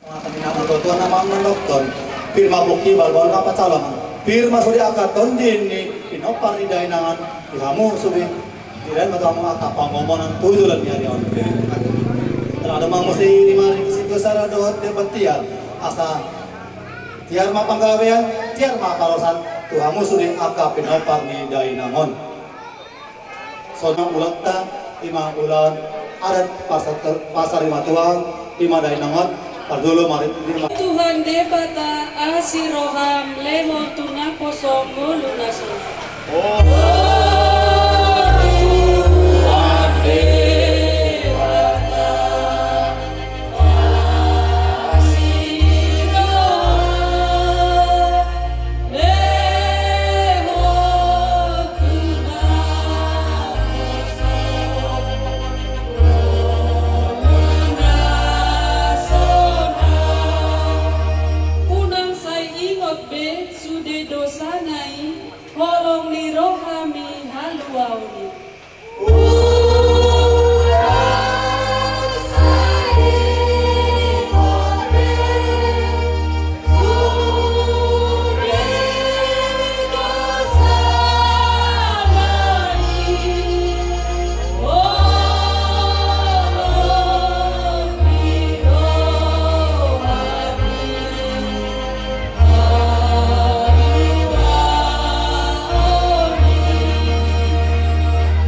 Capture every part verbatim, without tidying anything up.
Tuhan na mandokkon, pir ma pongki, balbal ma pansalongan, pir ma sude angka tondi ni pinompar ni dainang on, di hamu sude. Di dainang on angka pangomoan tu joloan ni ari on. Tala adong ma muse i, marisi Tio Sara dohot Debatiar, asa tiar ma panggalabean, tiar ma parhorasan tu hamu sude angka pinompar ni dainang on. Songon ulaonta, ima ulaon adat pasar, pasar ima tuan, ima dainang on, parjolo mari, ima. Tuhan Debata, asi roham, lehon tu naposo ngolu na sonang. Unang sai ingot be sude dosana i, holong ni rohami haluaon i.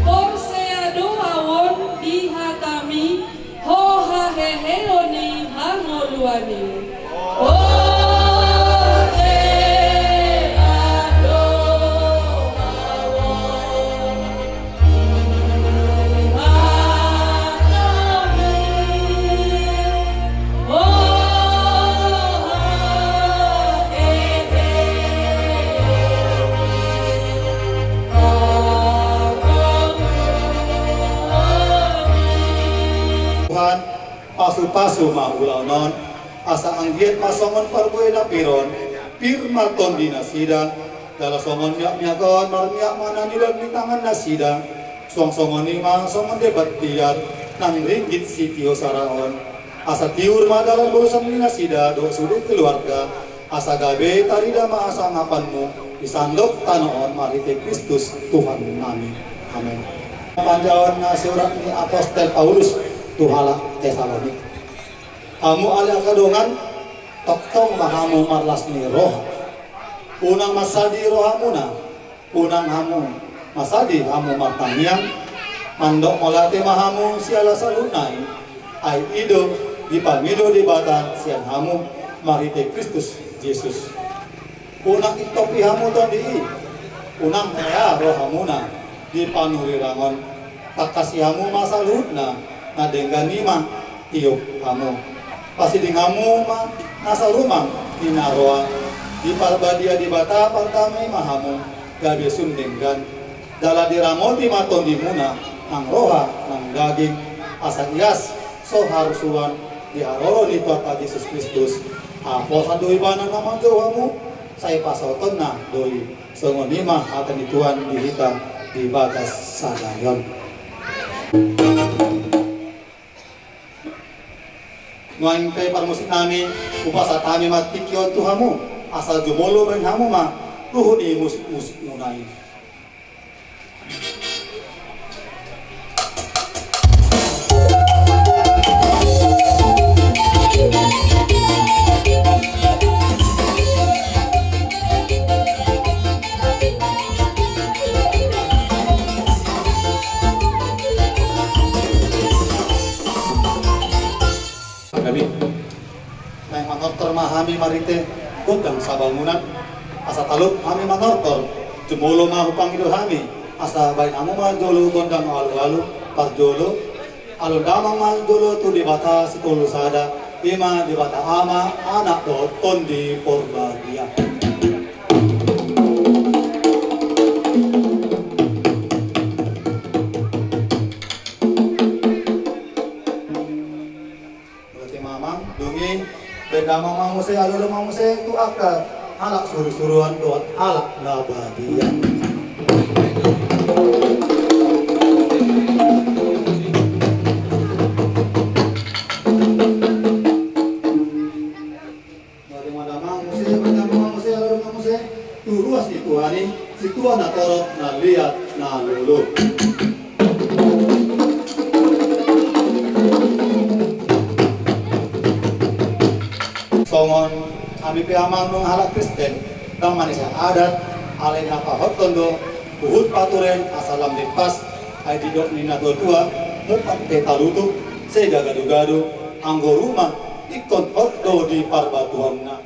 Porsea do ahu on di hatami, ho haheheon ni hangoluan i. Porsea do ahu on. Tuhan, pasupasu ma ulaon on, asa anggiat ma songon parbue na pir on, pir ma tondinasida, jala songon miakmiak on marmiak ma na niula ni tangannasida, suang songon i ma songon debat tiar nang ringgit sitio sara on. Asa tiur ma dalan borusan ni nasida dohot sude keluarga, asa gabe tarida ma hasangaponmu di sandok tano on marhite Kristus Tuhannami. Amen. Panjaon na siurat ni apostel Paulus tu halak Tesalonik. Hamu ale angka dongan, tongtong ma hamu marlas ni roha. Unang mansadi rohamuna, unang hamu mansadi hamu martangiang, mandok mauliate ma hamu siala saluhutna i, ai i do dipangido Debata sian hamu marhite Kristus Jesus. Unang intopi hamu tondi i, unang hea rohamuna di panurirang on. Tangkasi hamu ma saluhutna, na denggan i ma tiop hamu. Pasiding hamu ma na saurumang ni na roa. Diparbadia Debata pardamei ma hamu, gabe sun denggan. Jala diramoti ma tondimuna, nang roha nang daging, asa ias so harusuan di haroro ni Tuhanta Jesus Kristus. Aposan do Ibana na manjou hamu, sai pasautonna do i. Songon i ma hata ni Tuhan di hita di bagas sadari on. Nuaeng pe parmusik nami, hupasahat hami ma tingki on tu hamu, asa jumolo baen hamu ma ruhut ni musik-musik muna i. Hami. Naeng manortor ma hami marhite gondang sabangunan, asa talup hami manortor, jumolo ma hupangido hami, asa baen hamu ma jolo gondang alualu, parjolo, alun damang ma jolo tu Debata Sitolu Sada, i ma Debata Ama, Anak dohot Tondi Porbadia. Berarti mamang, dung i, baen damang ma muse, alualu ma muse, tu angka halak surusuruan dohot halak na badia. Hami pe amang nunga halak Kristen, ndang manisa adat, alai na pahothon do huhut paturen asa lam limpas, ai didok ni na tuatua, mupat pe talutuk, sai gagadugadu, anggo ruma ingkon hot do di parbatuanna.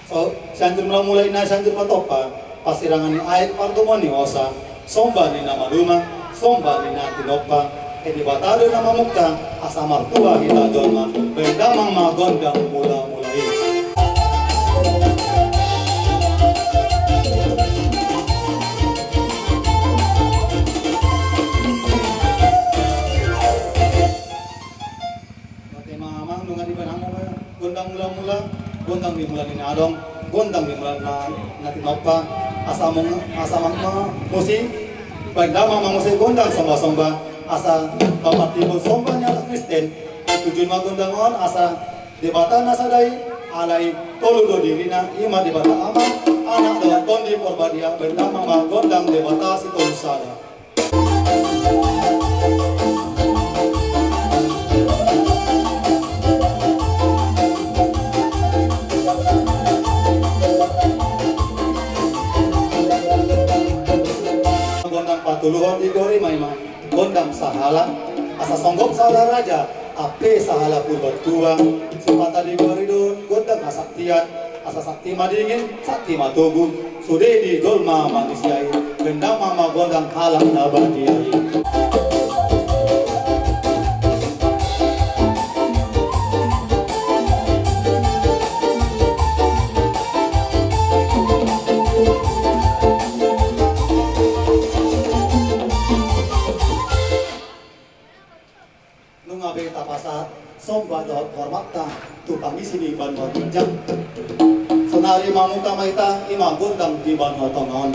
So, Sianjur Mulamula, Inna Sianjur Matompa, parsirangan ni aek, pardomuan ni hosa, somba ni na maluma, somba ni na tinompa, e Debata do na mamungka, asa martua hita jolma, baen damang ma gondang mulamula i. Oke, amang, nunga dibaen hamu gondang mulamula, gondang di mula ni na adong, gondang di mula na, na tinompa, asa mung-, asa mang-, ma-, muse, baen damang ma muse gondang sombasomba, asa papartimbun somba ni halak Kristen, tujuan ma gondang on, asa Debata na sada i, alai tolu do dirina, i ma Debata Ama, Anak dohot Tondi Porbadia, baen damang ma gondang Debata sitolu sada. Gondang patoluhon di gori ma i ma gondang sahala, asa songgop sahala raja, ampe sahala purbatua, sipata di gori do gondang hasaktian, asa sakti madingin, sakti matogu, sude di jolma manusia i, baen damang ma gondang halak na badia i. Nunga be tapasahat somba dohot hormatta tu pangisi ni banua ginjang. Sonari mamungka ma hita i ma gondang di banua tonga on.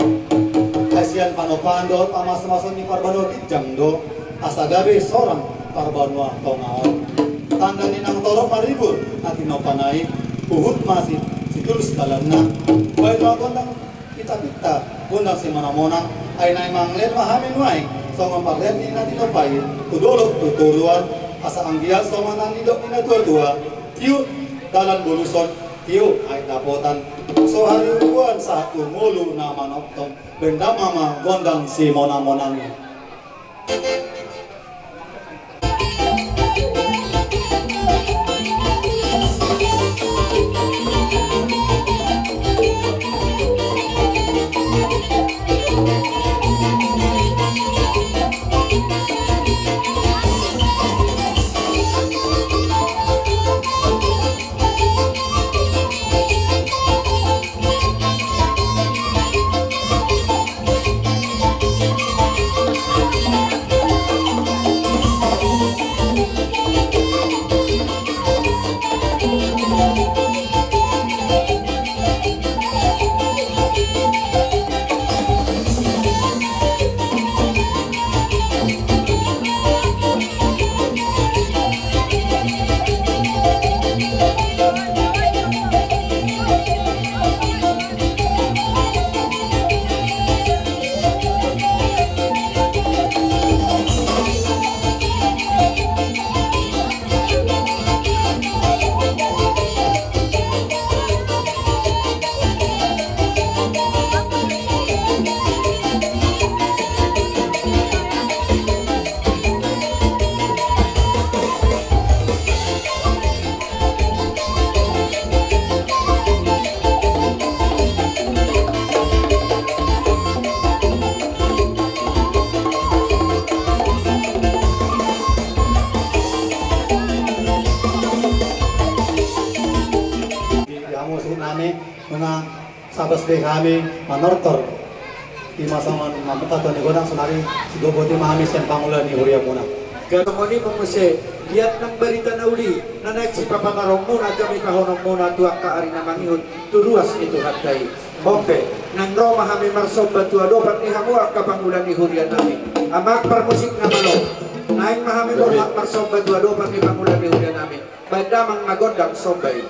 Ai sian panompahan dohot pamasmason ni parbanua ginjang do, asa gabe sorang parbanua tonga on. Tanda ni naung torop maribur na tinompana i, huhut ma si-, situlus dalanna. Baen ma gondang pintapinta, gondang simonamonang, ai naeng manglean ma hami nuaeng, songon parlean ni na tinompa i, tu dolok tu toruan, asa anggiat songon na nidok ni na tuatua, tiur dalan boluson, tiur aek dapotan, so hariuruan sahat tu ngolu na manongtong, baen damang ma gondang simonamonang i. Di, di hamu suhut nami, nunga sabas be hami manortor. I ma songon mamungka tu ni gondang sonari, sigomgom i ma hami sian pangula ni huriamuna. Gabe songon i ma muse, liat nang barita na uli, na naeng sipapataronmuna jala pahononmuna tu angka ari na mangihut, tu ruas ni Tuhanta i. On pe, naeng ro ma hami marsomba tu adopan ni hamu angka pangula ni huria nami. Amang parmusik na malo. Naeng ma hami ro marsomba tu adopan ni pangula ni huria nami. Baen damang ma gondang somba i.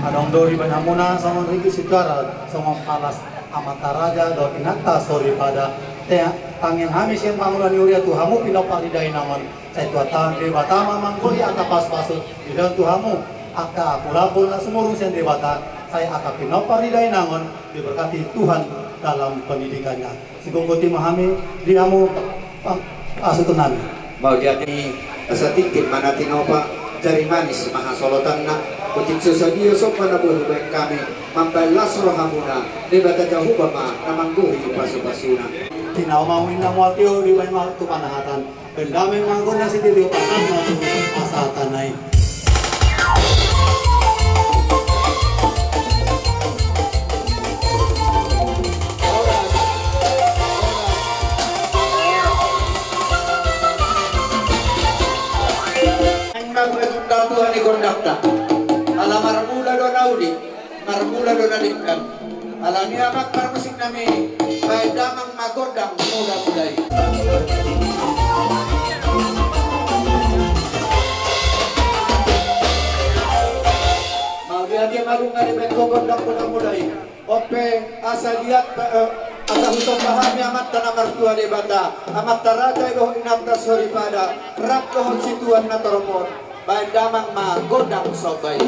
Adong do dibahen hamuna songon ringgit sitio arat, songon palas amanta raja dohot inanta soripada. Tangiang hami sian pangula ni huria tu hamu pinompar ni dainang on. Sai Tuhanta Debata ma manggohi angka pasupasu, dilehon tu hamu angka pulapul na sumurung sian Debata. Sai angka pinompar ni dainang on diberkati Tuhan dalam pendidikannya. Sigogoti ma hami di hamu, pasupasu nami. Mauliate. Asa tingting ma na tinopa, jari manis ma hasolotanna. Otik so sadia somba na boi hubahen hami, mambahen las rohamuna, Debata Jahowa ma na manggohi pasupasuna. Tinahu ma, inna mual tio, dibahen ma tu panahatan. Bahen damang ma gondang sitio, pasahat ma tu pasahatanna i. Naeng ma gondang tua ni gondangta. Ala marmula do na uli, marmula do na denggan. Alani i, amang parmusik nami, bahen damang ma gondang mula-mula i. Mauliate ma nunga dibahen ho gondang mula-mula i. On pe asa liat, eh, asa husomba hami Amanta na martua Debata, amanta raja i dohot inanta soripada, rap dohot situan na torop on. Bahen damang ma gondang somba i.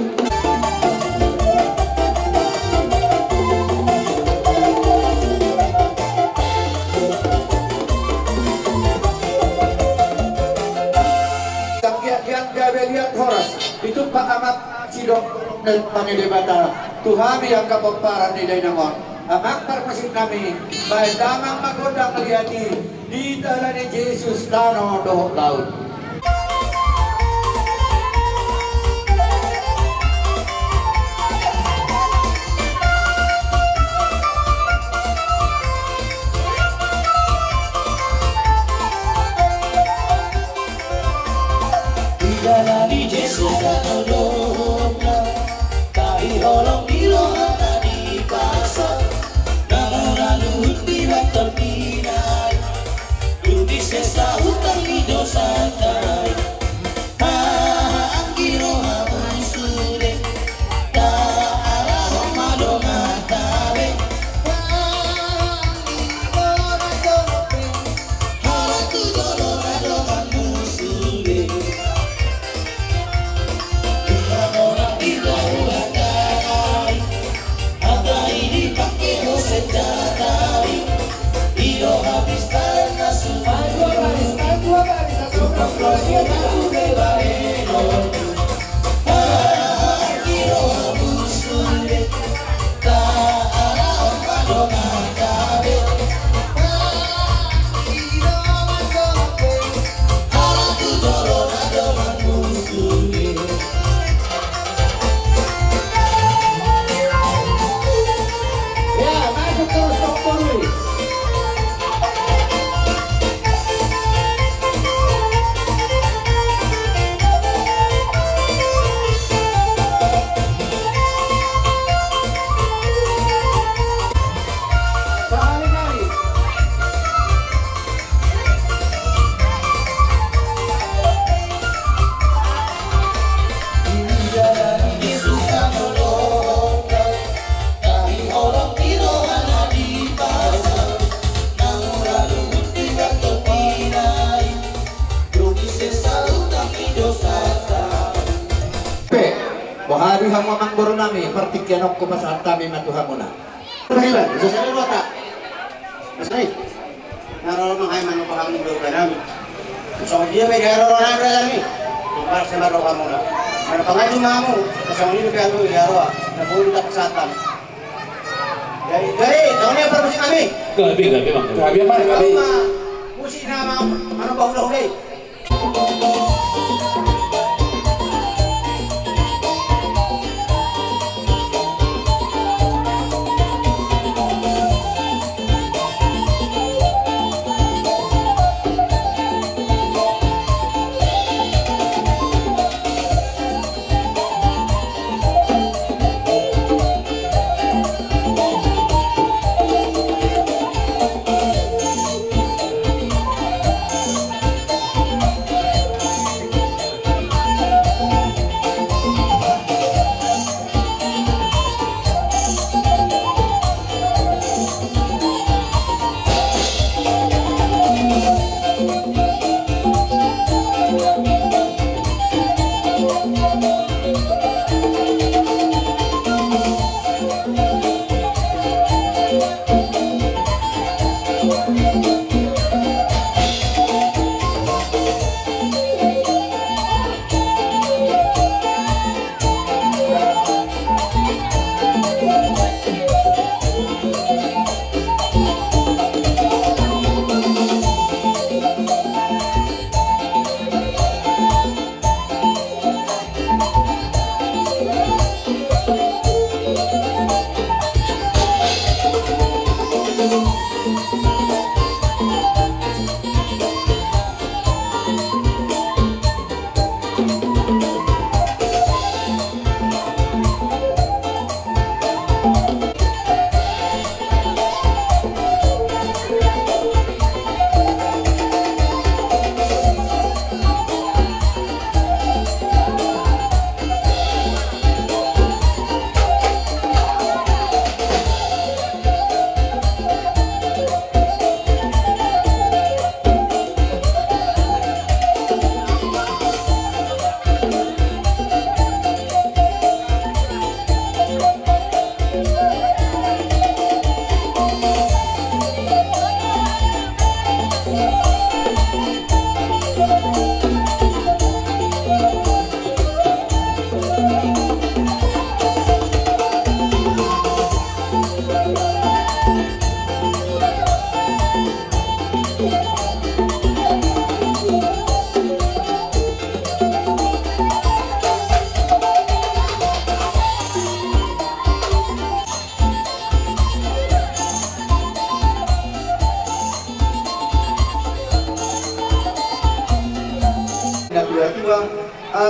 Tangkiat hian gabe liat horas, ditumpak amat sidok na ni Debata tu hami angka pomparan ni dainang on. Amang parmusik nami, bahen damang ma gondang liat i, di dalan ni Jesus tano dohot laut. Di dalan ni Jesus tano dohot laut. Tahi holong ni rohana dipasa, namuna luhut di batu pinai, dung disesa hutang ni dosanta i. Haha, anggi rohamu sude, taarahon ma donganta be. Haha, anggi rohamu sude. Ala tu jolo na donganmu sude. Ula mona pita ula tanai. Hata i dipake ho senjata i. I do habis talan na sude. Ayo, baris, ayo, baris, ayo, baris, ayo, baris, ayo, baris. Pe, boha do i hamu amang boru nami, partingkian on hupasahat hami ma tu hamuna. Pariban, so sada dua ta. Mas ai. Naro lo mangai mano paham do kanami. Songon dia pe diaro ro nami. Tumbar sama ro hamuna. Mano pangaji mamu, songon dia pe aku diaro. Na bulu tak kesatan. Jadi, jadi, songon dia parmusik nami. Gabe, gabe, Bang. Gabe, Bang, gabe. Musik nama, mano bahula-hula i.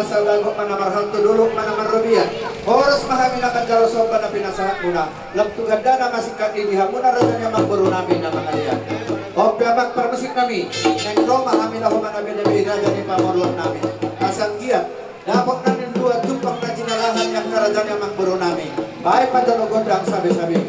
Sabagot ma na marhalto, dolok ma na marrobean. Horas ma hami na manjalo somba na pinasahatmuna. Lam tu gandana masingkat i di hamuna raja ni amangboru nami na mangalean. On pe amang parmusik nami, naeng ro ma hami laho manabedabei raja ni pamoruon nami. Asa anggiat dapot nami dua jumpang na jinalahan ni angka raja ni amangboru nami. Baen ma jolo gondang sabesabe.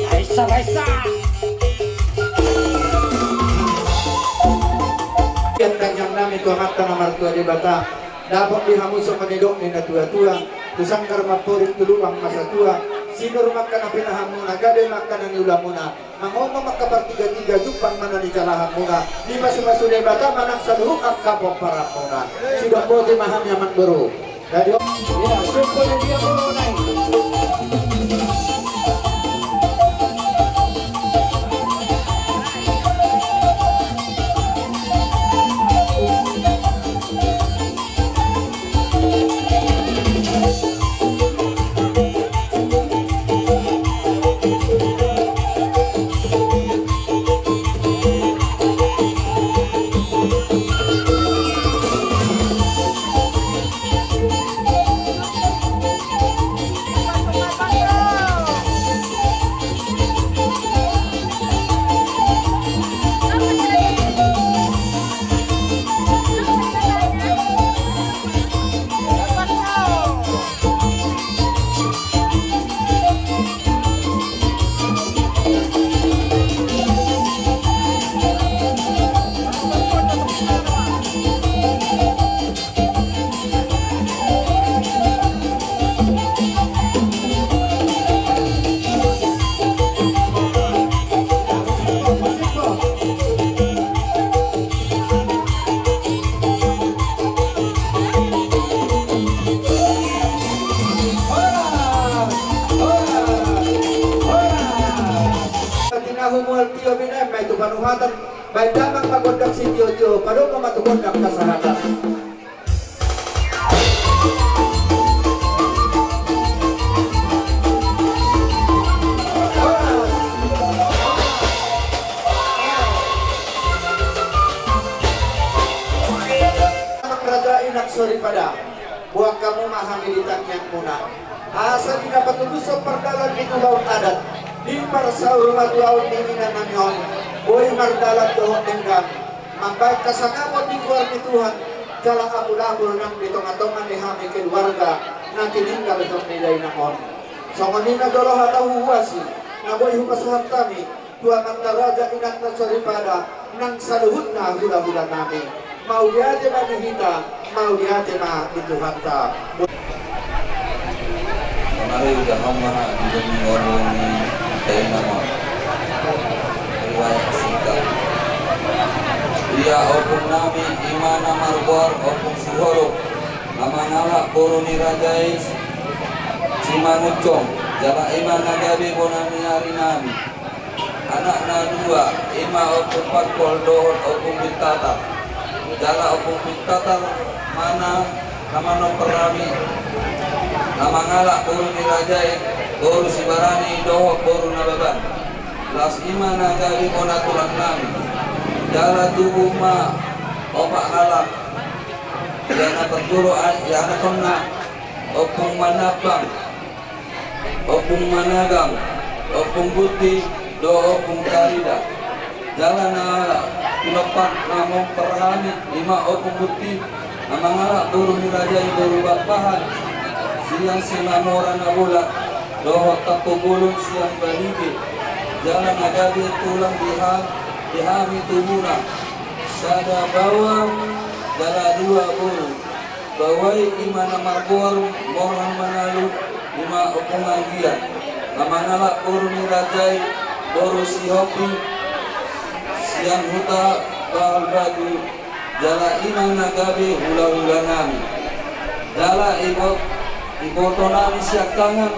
Baisa, baisa. Iangkang nami tu Amanta na martua Debata. Dapot di hamu songon nidok ni natuatua, tu sanggar ma amporik tu lubang ma satua. Sinur ma angka na pinahanmuna, gabe ma angka na niulamuna. Mangomo ma angka partigatiga, jumpang ma na nijalahanmuna. Dipasupasu Debata ma nang saluhut angka pomparanmuna. Sidok boti ma hami amangboru. Jadi, ia, sumpah dia, bro, naik. Tinahu mual tio binaen ma i tu panuhatan, baen damang ma gondang sitiotio, padomu ma tu gondang hasahatan. Raja i nang soripada, boan hamu ma hami di tangiangmuna. Asa di na patuduhon pardalan di ulaon adat, di parsaurmatuaon ni ina nami on, boi mardalan dohot denggan, mambaen hasangapon di goar ni Tuhan, jala ambulambul nang di tongatonga ni hami keluarga na tininggal dohot ni dainang on. Songon i ma jolo hata huhuasi na boi hupasahat hami Tu amanta raja, inanta soripada, nang saluhutna hulahula nami. Mauliate ma di hita, mauliate ma di Tuhanta. Sonari udah lama di demi ngomong ni, kayak nama riwayat singkat. Ia ompung nami ima na margoar Ompung Sihorop, na mangalap boru ni raja i Simangunsong, jala ima na gabe bona ni ari nami. Anakna dua, ima Ompung Pangkol dohot Ompung Bintatar. Jala Ompung Bintatar ma na manomper hami, na mangalap boru ni raja i, boru Sibarani dohot boru Nababan. Laos ima na gabe bona tulang nami. Jala tubu ma opat halak, ia na parjolo a-, ia na tonna, Ompung Manabang, Ompung Managang, Ompung Buti, dohot Ompung Karida. Jala na pinompar na manomper hami, ima Ompung Buti, na mangalap boru ni raja i boru Bakpahan, sian Simamora Nabolak, dohot Tampubolon sian Balige. Jala na gabe tulang di ha-, di hami tubuna, sada baoa, jala dua boru. Baoa i ima na margoar Morhan Manalu, ima Ompung Anggiat, na mangalap boru ni raja i boru Sihombing sian huta Bahul Batu, jala ima na gabe hulahula nami. Jala ibot-, iboto nami siangkangan,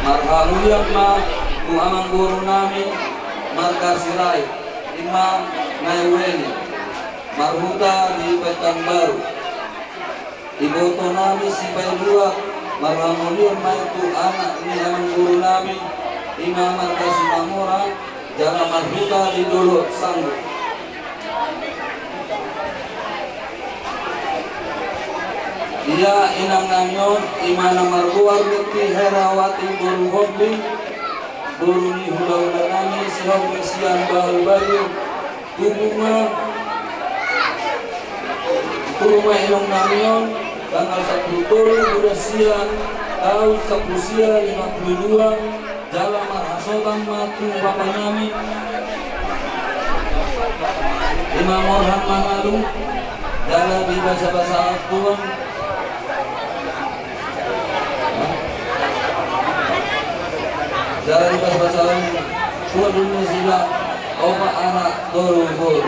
marhamulian ma tu amangboru nami marga Sirait, ima Naeweni, marhuta di Pekanbaru. Iboto nami sipaidua, marhamulian ma i tu anak ni amangboru nami, ima marga Simamora, jala marhuta di Dolok Sanggu. Ia inang nami on, ima na margoar Metti Herawati boru Hombing, boru ni hulahula nami Sihombing sian Bahul Batu, tubu ma, tubu ma inang nami on, tanggal sampulu tolu bulan sia, taon sampulu sia lima pulu dua, jala marhasohotan ma tu bapa nami, ima Morhan Manalu, jala dibasabasahon Tuhan, jala dibasabasahon Tuhan di nasida opat anak tolu boru.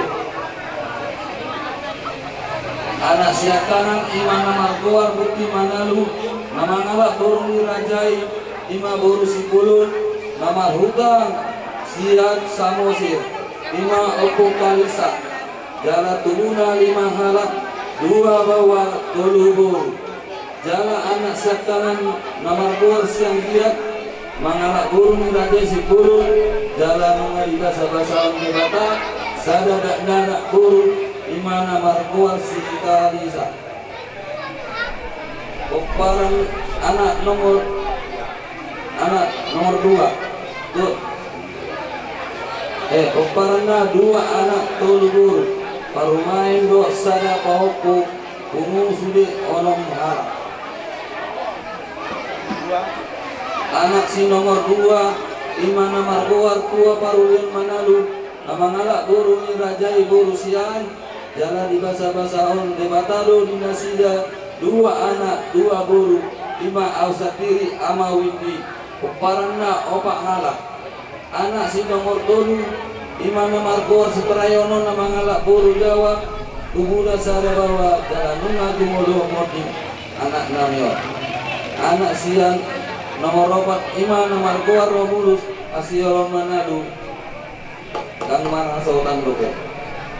Anak siangkangan ima na margoar Buti Manalu, na mangalap boru ni raja i, ima boru Sipulun, na marhuta sian Samosir, ima Ompung Kalisa. Jala tubuna lima halak, dua baoa tolu boru. Jala anak siangkangan na margoar Sianggiat, mangalap boru ni raja i Sipulun, jala nunga dibasabasahon Debata sada dakdanak boru, ima na margoar Sikalisa. Pomparan anak nomor, anak nomor dua. Tu-, eh, pomparanna dua anak tolu boru. Parumaen dohot sada pahompu, pungu sude onom halak. Anak si nomor dua, ima na margoar Tua Parulian Manalu, na mangalap boru ni raja i boru Siahaan, jala dibasabasahon Debata do di nasida dua anak dua boru, ima Au Sandiri ama Windy, pomparanna opat halak. Anak si nomor tolu, ima na margoar Siprayono na mangalap boru Jawa, tubuna sada baoa, jala nunga jumolo monding anak nami on. Anak sian nomor opat, ima na margoar Romulus, Hasiolon Manalu, ndang marhasohotan dope.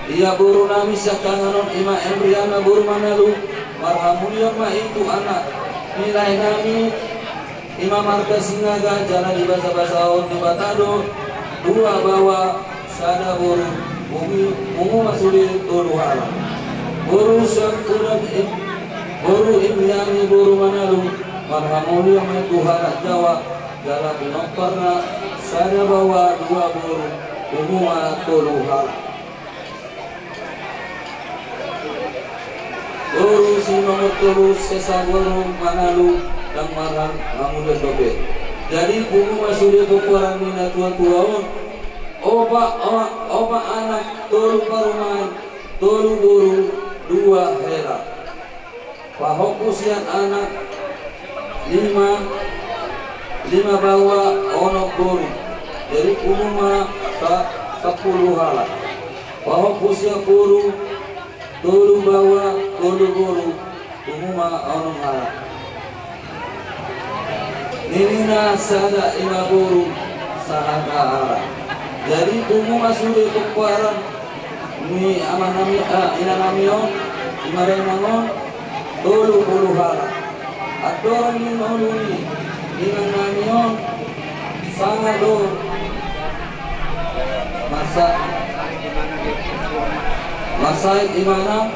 Ia boru nami siangkangan on, ima Emriana boru Manalu, marhamulian ma i tu anak ni lae nami, ima marga Sinaga, jala dibasabasahon Debata do dua baoa sada boru, pungu, pungu ma sude tolu halak. Boru Siangkudan Im-, boru Imriani boru Manalu, marhamulian ma i tu halak Jawa, jala pinomparna sada baoa dua boru, pungu ma tolu halak. Boru si nomor tolu, Sesa boru Manalu, Ndang marhamulian dope. Jadi pungu ma sude pomparan ni na tua-tua on. Opat, opat, opat anak, tolu parumaen, tolu boru, dua hela. Pahompu sian anak, lima, lima baoa, onom boru. Jadi pungu ma sa-, sampulu halak. Pahompu sian boru, tolu baoa, tolu boru, pungu ma onom halak. Ninna sada ima boru, sahata halak. Jadi pungu ma sude pomparan ni amanami, ah, inanami on, ima dainang on, tolu pulu halak. Andorang ni ngolu ni inanami on, sanga do masa, masa imana.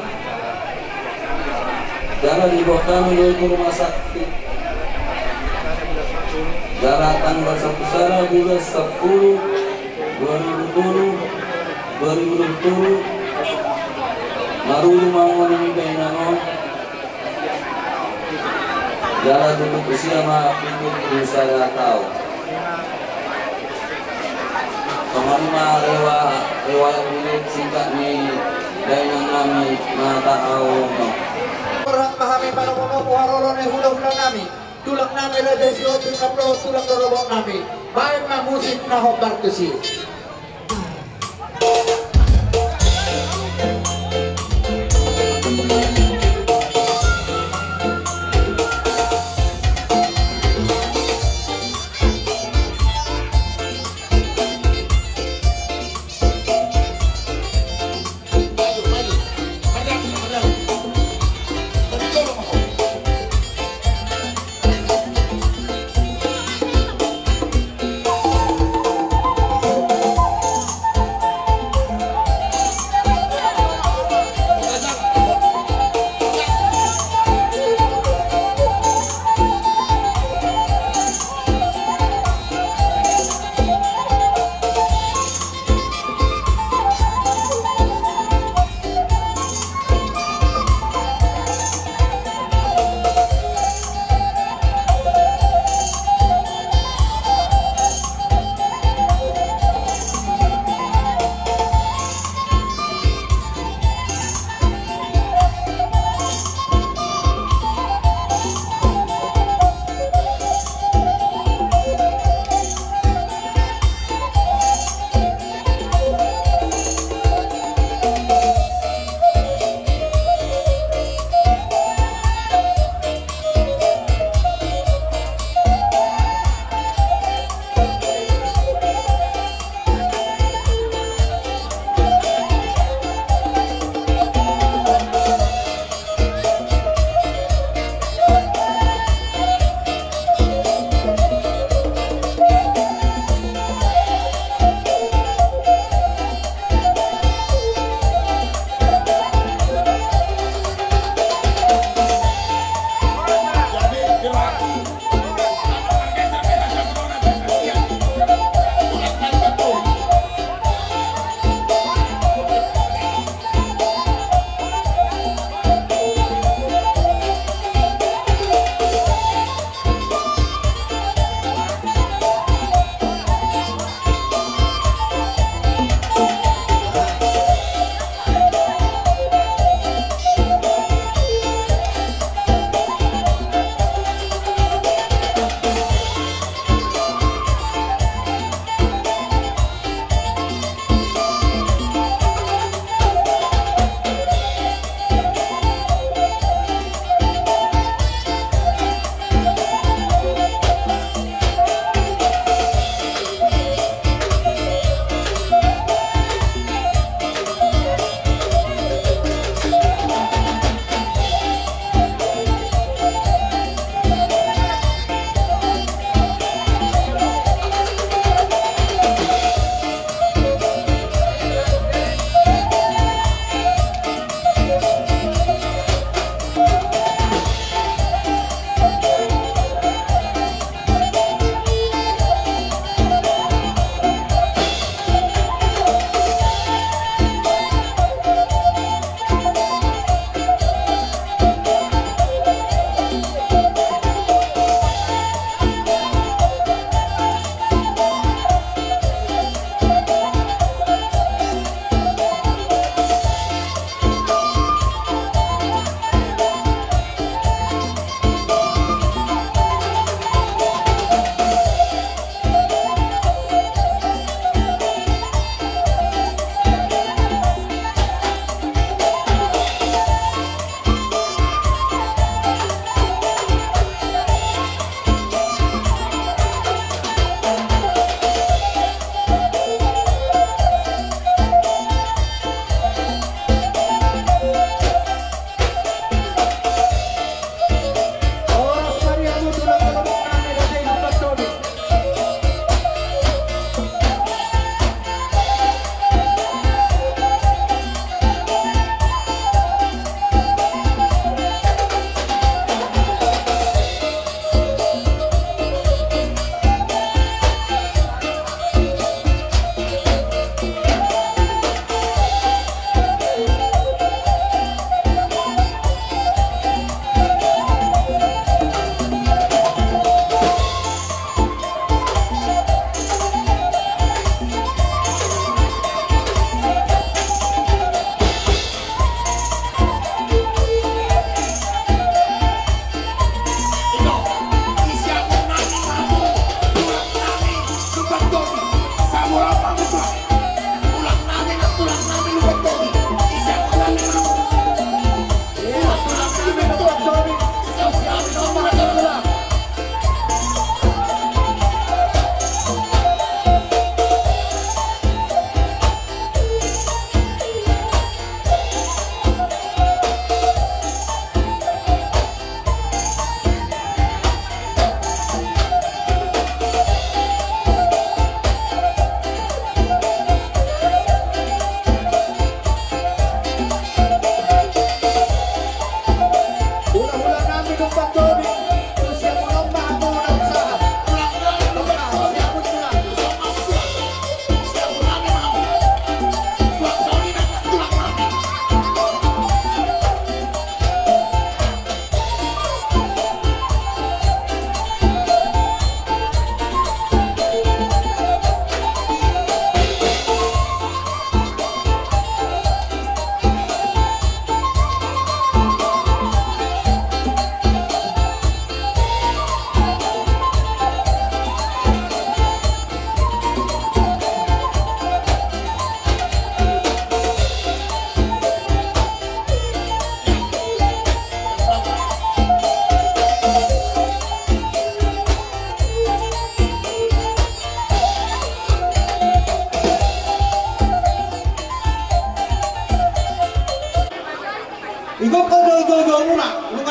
Jala diboan hami do tu rumah sakit. Jala tanggal sampulu sada bulan sampulu dua ribu tolu, dua ribu dua pulu tolu, marujung ma ngolu ni dainang on. Jala tutup usia ma pitu pulu sada taon. Songon i ma rewa, rewa yang ini singkat ni dainang nami mata au. Berhak ma hami manomu-nomu haroro ni hula-hula nami. Tulang nami Raja Sihombing, tulang rorobot nami. Baen ma musik na hombar tusi.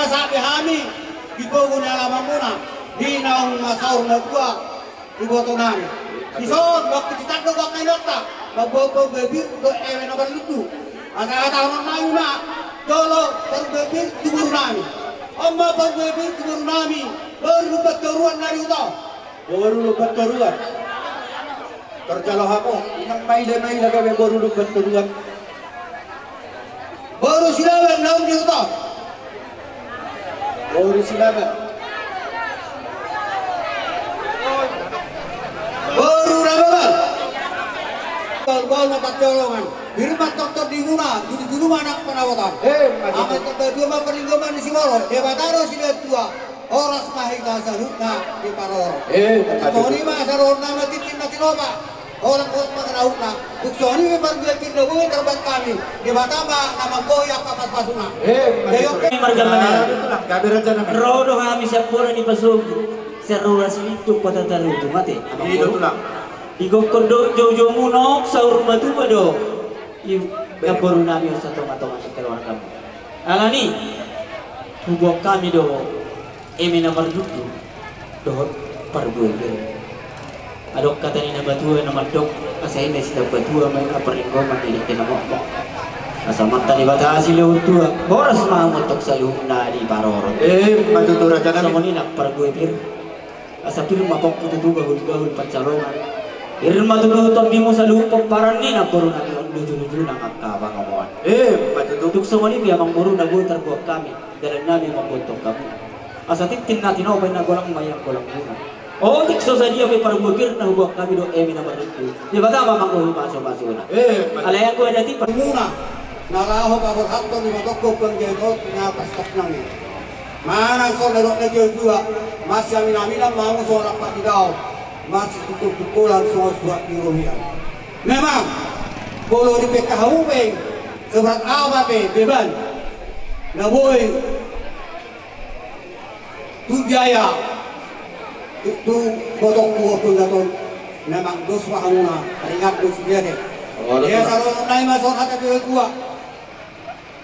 Sahat be hami di pogu ni alamanmuna, di naung masaur matua, di botonami. Dison, waktu ditando bangka inanta, mamboan parbue pir dohot eme na marlundu. Asa hatahonon nami ma, jolo parbue pir tu borunami. On ma parbue pir tu borunami, boru Lumban Toruan na di huta on. Boru Lumban Toruan. Parjalo hamu, unang maila-maila gabe boru Lumban Toruan. Boru Silaban naung di huta on. Boru Silaban. Boru Rababan. Boru na parjolongan. Birman tongtong di muna, julu-julu ma anak panawatan. Eh, ma tutu. Aman tongtong dua ma parlinggoman ni simoro. Debata do sidatua. Horas ma hita saluhutna diparorot. Eh, ma tutu. Songon i ma asa dohonon nami tintin na tinopa. Horas-horas ma saluhutna. Tung songon i ma parbue pir na boi tarbahen hami. Debata ma na manggohi angka pasu-pasuna. Eh, ma tutu. Jadi, oke. Marga mana? Ah, tulang, gabe raja nami. Ro do hami sian Bona ni Pasogi. Sian Rura Silindung, Kota Tarutung, ate. Amang boru. Tulang. Digokkon do joujoumu, nunga saur matua do. I, namboru nami on satonga-tonga ni keluargamu. Alani, huboan hami do eme na marlundu dohot parbue pir. Adong hata ni na matua na mandok, asa eme sitambatua ma i na parlinggoman ni dengke na mokmok. Asa manta Debata silehon tua, horas ma hamu tong saluhutna diparorot. Eh, ma tutu raja nami. Songon i nang parbue pir. Asa pir ma pongki tutu gahul-gahul pansalongan. Pir ma tutu tondimu saluhut pomparan ni namboru nami on, luju-luju nang angka pangomoan. Eh, ma tutu. Tung songon i pe amang boru na boi tarboan hami, dalan nami mamboan tong hamu. Asa tintin na tinopa i na golang ma i nang golang muna. Otik so sadia pe parbue pir na huboan hami dohot eme na marlundu. Debata ma manggohi pasu-pasuna. Eh, ma tutu. Alai anggo adat i par- muna. Na laho paborhathon di matokkon panggiaton na pastak nami. Manang songon na didok na jua-jua, masiamin-aminan ma hamu songon ampang di daok, masitungkol-tungkolan songon suhat di robean. Memang, molo dipekka hamu pe, seberat apa pe beban na boi tu biaya tu botongku ompung daton, memang dos ma hamuna, taringot do sude ate. Oh, dos ma. Ia, sarohon nai ma songon hata ni natua-tua.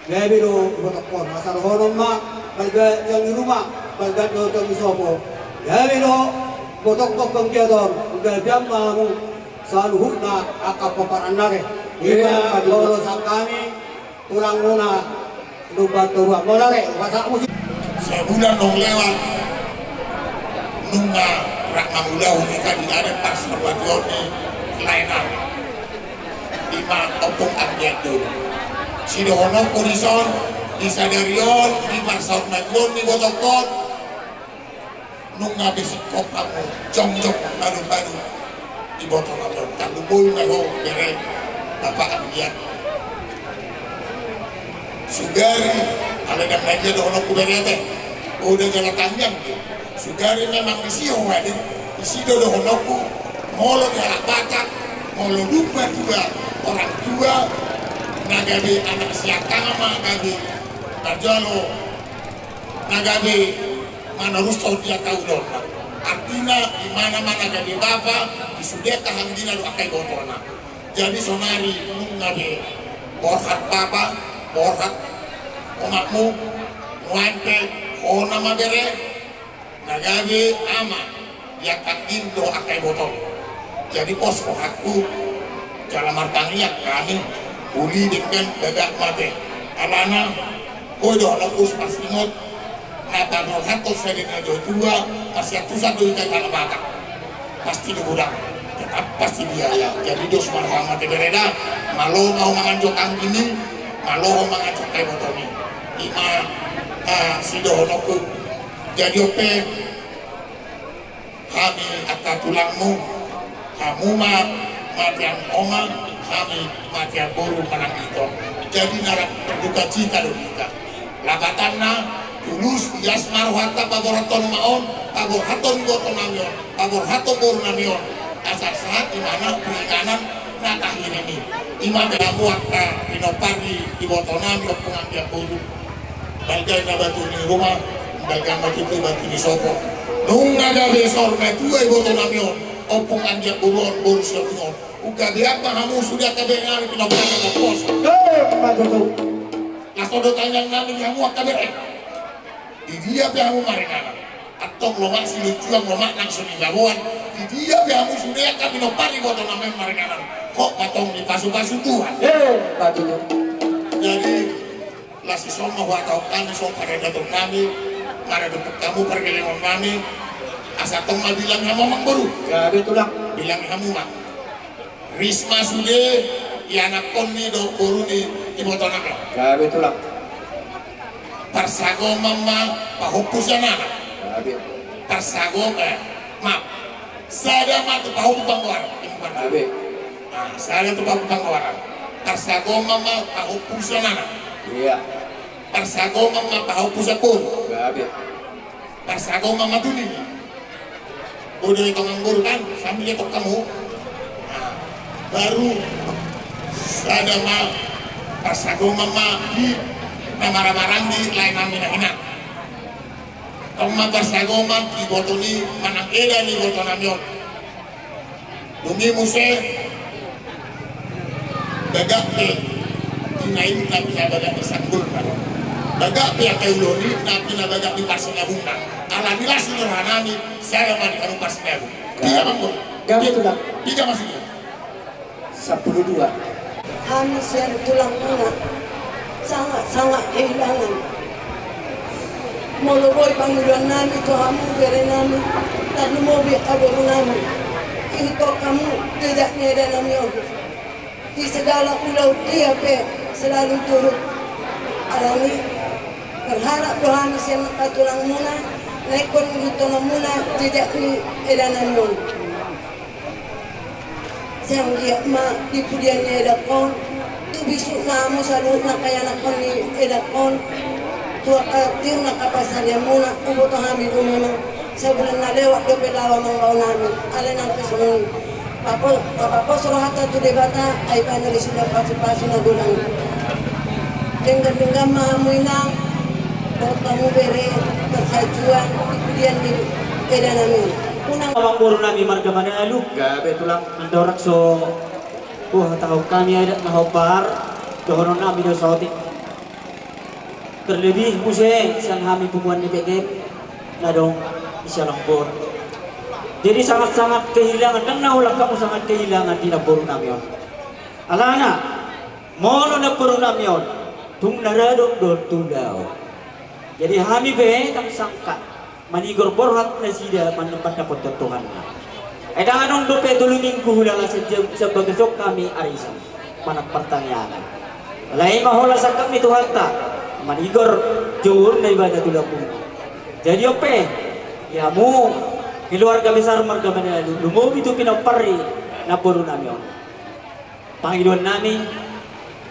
Gabe do ibotongkon, asa dohonon ma, balga jang di ruma, balga do jang di sopo. Gabe do ibotongkon panggiaton, gabean ma hamu saluhutna angka pomparan nami. Eh, ima, aduh. Ulos sian hami, tulangmuna, Lumban Toruan. Molo re, pasahat musik. Sabulan naung lewat, nunga rap mangulahon hita di adat parsaurmatuaon ni lae nami. Ima ompung anggiat boru. Sidohononku dison, di sadari on, di parsaurmatuaon ni ibotongkon, nunga be singkop hamu, jongjong, badu-badu, iboto nami on. Tarlumobi ma ho, bere, bapa anggiat. Sugari, alai ndang na dia dohononku bere ate. Uda jala tangiang dia. Sugari memang disi ho hadir, disi do dohononku, molo di halak Batak, molo dung matua orang tua, na gabe anak siangkangan ma gabe parjolo, na gabe manorushon di angka ulaonna. Artina, di mana ma na gabe bapa, di sude angka hambina dohot angka ibotona. Jadi sonari nunga be borhat bapa, borhat omakmu, nuaeng pe hona ma bere, na gabe ama, di angka indo angka ibotom. Jadi pos rohangku, jala martangiang hami, uli denggan bagak mate. Alana, boi dohononku, pasingot, na paborhathon sian na jolo tua, masiantusan do hita di halak Batak. Pasti do godang, tetap pasti biaya. Jadi dos ma roham ate bere da, malo ma ho manganjot anggini, malo ho manganjot angka ibotomi. Ima, ah, sidohononku. Jadi on pe, hami angka tulangmu, hamu ma matean oma, hami matean boru manang ito. Jadi na rap berduka cita do hita. Lapatanna, tulus, ias ma rohanta paborhathon oma on, paborhathon iboto nami on, paborhathon boru nami on. Asa sahat imana tu inganan na tahirim i. Ima pe hamu angka pinompar ni iboto nami, ompung anggiat boru. Balga na batu ni ruma, balga ma tutu batu ni sopo. Nunga gabe saur matua iboto nami on, ompung anggiat boru on, boru Sihombing on. Gabean ma hamu sude angka bere nami, pinompar nami, pos. Eh, ma tutu. Laos do tangiang nami di hamu angka bere. Di dia pe hamu maringanan. Antong lomak siluncuang, lomak nang so nibaboan. Di dia pe hamu sude angka pinompar ni ibotonami on maringanan. Hot ma antong dipasupasu Tuhan. Eh, patuju. Jadi, las i son ma huhatahon hami, songon paradaton nami, maradophon hamu pargellengon nami, asa antong ma bilang hamu amang boru. Gabe tulang. Bilang hamu ma. Risma sude, ianakhon ni dohot boru ni ibotonami on. Gabe tulang. Parsagoman ma pahompu sian anak. Gabe. Parsagoman, eh, maaf. Sada ma tu pahompu panggoaran. Gabe. Ah, sada tu pahompu panggoaran. Parsagoman ma pahompu sian anak. Iya. Parsagoman ma pahompu sian boru. Gabe. Parsagoman ma tu nini. Bodo i tongan boru kan, sambil i tong hamu. Nah, baru sada ma parsagoman ma di na maramaranggi lae nami na hinan. Tong ma parsagoman iboto ni manang eda ni ibotonami on. Dung i muse, bagak pe di na i na pinabagak ni sanggulna. Bagak pe angka ulaon i na pinabagak ni parsinabungna. Alani las ni rohanami, sada ma di hamu parsinabung. Piga ma, Bang? Gabe tulang. Piga ma sude? Sampulu dua. Hami sian tulangmuna sangat-sangat kehilangan. Molo boi pangidoannami tu hamu berenami, tarlumobi angka borunami, ihuthon hamu jejak ni edanami on. Di segala ulaon dia pe selalu turut. Alani, berharap do hami sian angka tulangmuna, na ingkon ihuthononmuna jejak ni edanami on. Sai anggiat ma di pudian ni edangkon, tu bisukna hamu saluhutna angka ianakhon ni edangkon, tu angka tir na angka pansarianmuna, huboto hami do memang sabulan na lewat dope laho amangboru nami, alai nang pe songon i. Papo-, papapos rohanta tu Debata, ai bahen do disi na pasupasu na godang. Denggan-denggan ma hamu inang, dohot hamu bere, marhajuang di pudian ni edanami. Unang amangboru nami marga Manalu. Gabe tulang. Andorang so huhatahon hami adat na hombar, dohononnami do saotik. Terlebih muse sian hami punguan ni P G F na adong di Salongbor. Jadi sangat-sangat kehilangan, ndang na holan hamu sangat kehilangan di namborunami on. Alana, molo namborunami on, tung na ra adong do tu laho. Jadi hami pe ndang sangkap manigor borhat nasida mandapothon Tuhanna. Ai ndang adong dope tolu minggu hulala sian jam, sian bagas on hami arisan manang partangiangan. Alai ma holan sangkap ni Tuhanta manigor journa ibana tu lambungna. Jadi on pe, i hamu keluarga besar marga Manalu, lumobi tu pinompar ni namborunami on. Pangidoannami,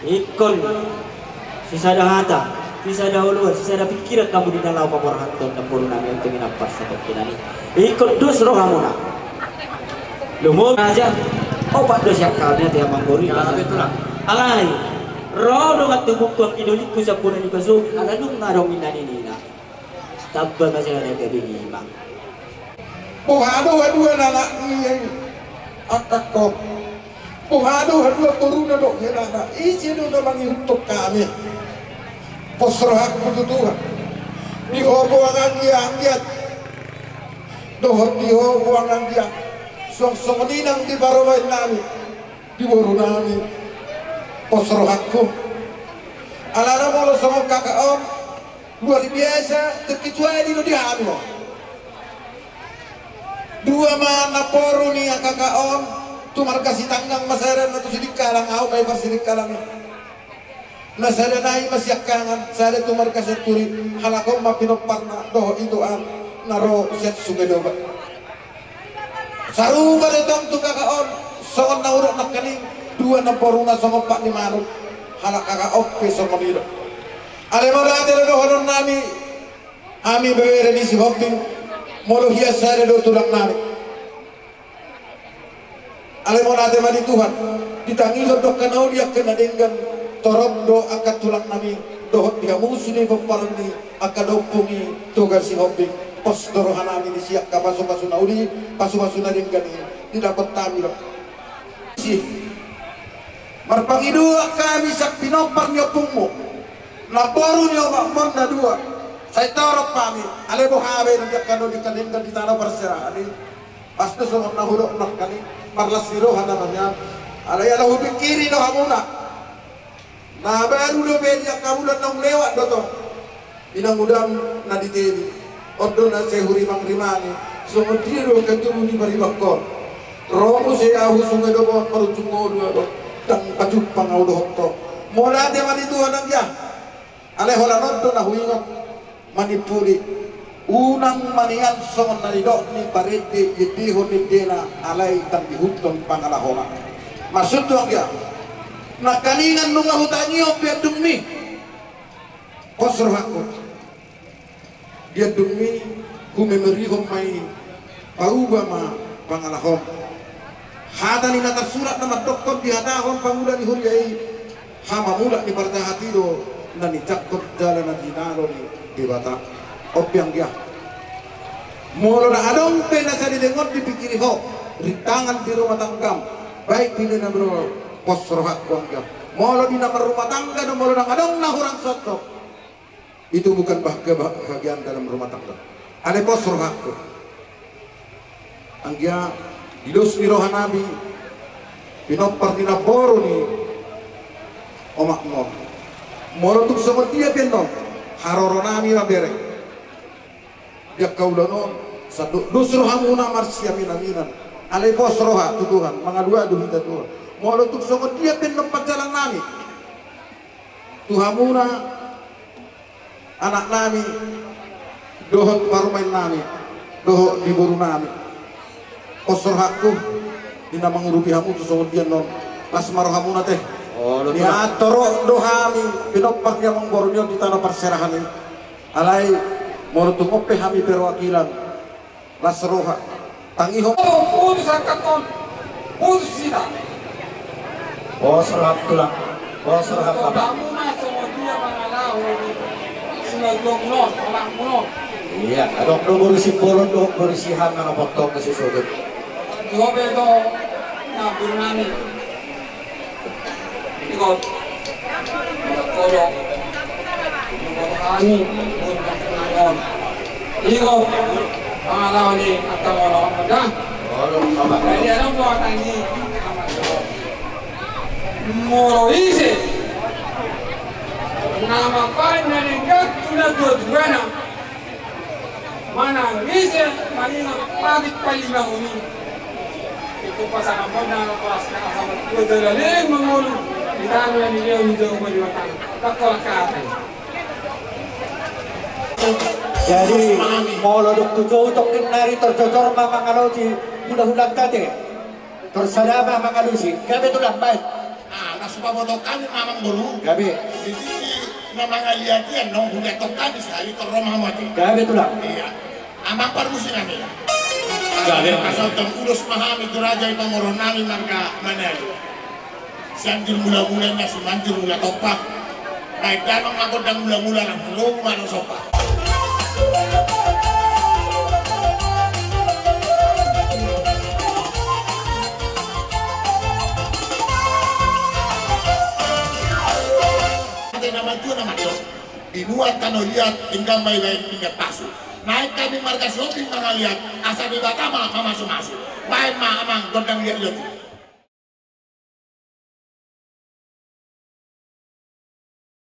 ingkon sisada hata, sisada oloan, sisada pingkiran hamu di na laho paborhathon namborunami on tu inang parsatongkinan i. Ingkon dos rohamuna. Lumobi raja, opat do sian hami ate amangboru. Alai ro dongan tubungku, anggi dolingku, sampuna ni pasu, ala dung adong inna ninna. Tamba ma sada gabe lima. Boha do haduan anak ni angkangkon? Boha do haduan boruna dohot helana? Ise do na mangihuthon hami? Pos rohangku tu Tuhan. Di ho boang anggiat, anggiat. Dohot di ho boang anggiat. Suang songon i nang di parumaennami, di borunami. Pos rohangku. Alana molo songon kakak on, luar biasa, terkecuali do di hami on. Dua ma namboru ni angkangkon on, tu marga Sitanggang ma sada, na tu Sidikalang, ahu ma i parsidikalang i. Na sada nai ma Siangkangan, sada tu marga Sianturi, halak on ma pinomparna dohot itoan na ro sian Sungai Doba. Sarupa do tong tu kakak on, songon na hudok nangkaning, dua namboruna songon pat ni manuk, halak kakak on pe songon i do. Alai mauliate do dohononnami, hami bebere ni Sihombing, molo hian sada do tulangnami. Alai mauliate ma di Tuhan, ditangihon do angka na uli, angka na denggan, torop do angka tulangnami, dohot di hamu sude pomparan ni angka na ompung i Toga Sihombing, pos do rohanami disi angka pasupasu na uli, pasupasu na denggan i, didapot hami do. Si. Marpangidoan hami sian pinompar ni ompungmu, namboru ni omakmu on na dua, Sai torop hami, alai boha be na di angka na denggan di tano parserahan i. Pas do songon na hudok nangkin i, marlas ni roha na manian. Alai ala hupingkiri do hamuna. Na baru do be di angka bulan naung lewat do tong. Inang udam na di teni. On do na sai hurimangrimangi. Songon dia do angka tubu ni paribanghon. Ro muse ahu sunge do boan marujung ngolu do. Ndang pajumpang ahu dohot ho. Mauliate ma di Tuhan anggia. Alai holan on do na huingot. Manimpuli. Unang manian songon na nidok ni parende, iendehon endena alai ndang diihuthon pangalahona. Maksudhu anggia. Nangkiningan nunga hutangihon be andungmi. Pos rohangku. Di andungmi humemerihon ma i, pauba ma pangalahom. Hata ni na tarsurat na mandokkon dihatahon pangula ni huria i, hamamula ni parjahat i do na nijangkon jala na jinalo ni Debata. On pe anggia. Molo na adong pe na sai didenggan dipingkiri ho, rintangan di rumah tanggam, baik di na bro pos rohangku anggia. Molo di na marrumah tangga do molo na adong na hurang cocok. Itu bukan bah-, kebahagiaan dalam rumah tangga. Alai pos rohangku. Anggia di dos ni rohanami, pinompar ni namboru ni omakmu on. Molo tung songon dia pe annon, haroronami ma bereng. Di angka ulaon on, sai do-, dos rohamuna marsiaminaminan. Alai pos roha tu Tuhan, mangalualu hita Tuhan. Molo tung songon dia pe annon panjalannami tu hamuna, anaknami, dohot parumaennami, dohot di borunami. Pos rohangku, di na mangurupi hamu tu songon dia annon, las ma rohamuna te. Olo, nian torop do hami, pinompar ni amangboru ni on di tano parserahan i. Alai, molo tung on pe hami perwakilan, las roha. Tangihon. Putus angka on. Putus hita. Pos roha tulang. Pos roha bapak. Kamu na songon dia mangalaho ni. Sinagok no, tolak no. Iya, adong do boru Simbolon dohot boru Sihan na potong ke sisogit. Dua beto. Nah, boru nami. Ikut. Kodok. Ikut kami. Ikut. Pangalaho ni angka molo. Dah. Jadi adong do angka ni. Molo ise. Nama pan dari gak tuna dua-duana. Manang ise mangingot patik palimahon i. Itu pasangan pon na koras ka sama tua jala leng mangolu. Ditano yang dia udah ubah di mata. Tak kolak kata. Jadi molo dung tu jou tongkin nari torjojor ma mangalosi hula-hula tate. Torsada ma mangalusi, gabe tulang baen. Ah, na supaboto kami mamang boru. Gabe. Di sisi na mangaliat i annon huliathon kami sahali torro ma hamu ate. Gabe tulang. Iya. Amang parmusi nami. Gabe. Asal tong ulos ma hami tu raja i pamoroan nami marga Manali. Sianjur mula-mula na Simanjur mula tompa. Baen damang ma gondang mula-mula na mula-mula na sompa. Ate na matua na matua. Binuat tano liat, tinggal ma ibaen pinggan pasu. Naek kami marga Sihombing mangaliat, asa Debata ma mamasu-masu. Baen ma amang gondang liat-liat.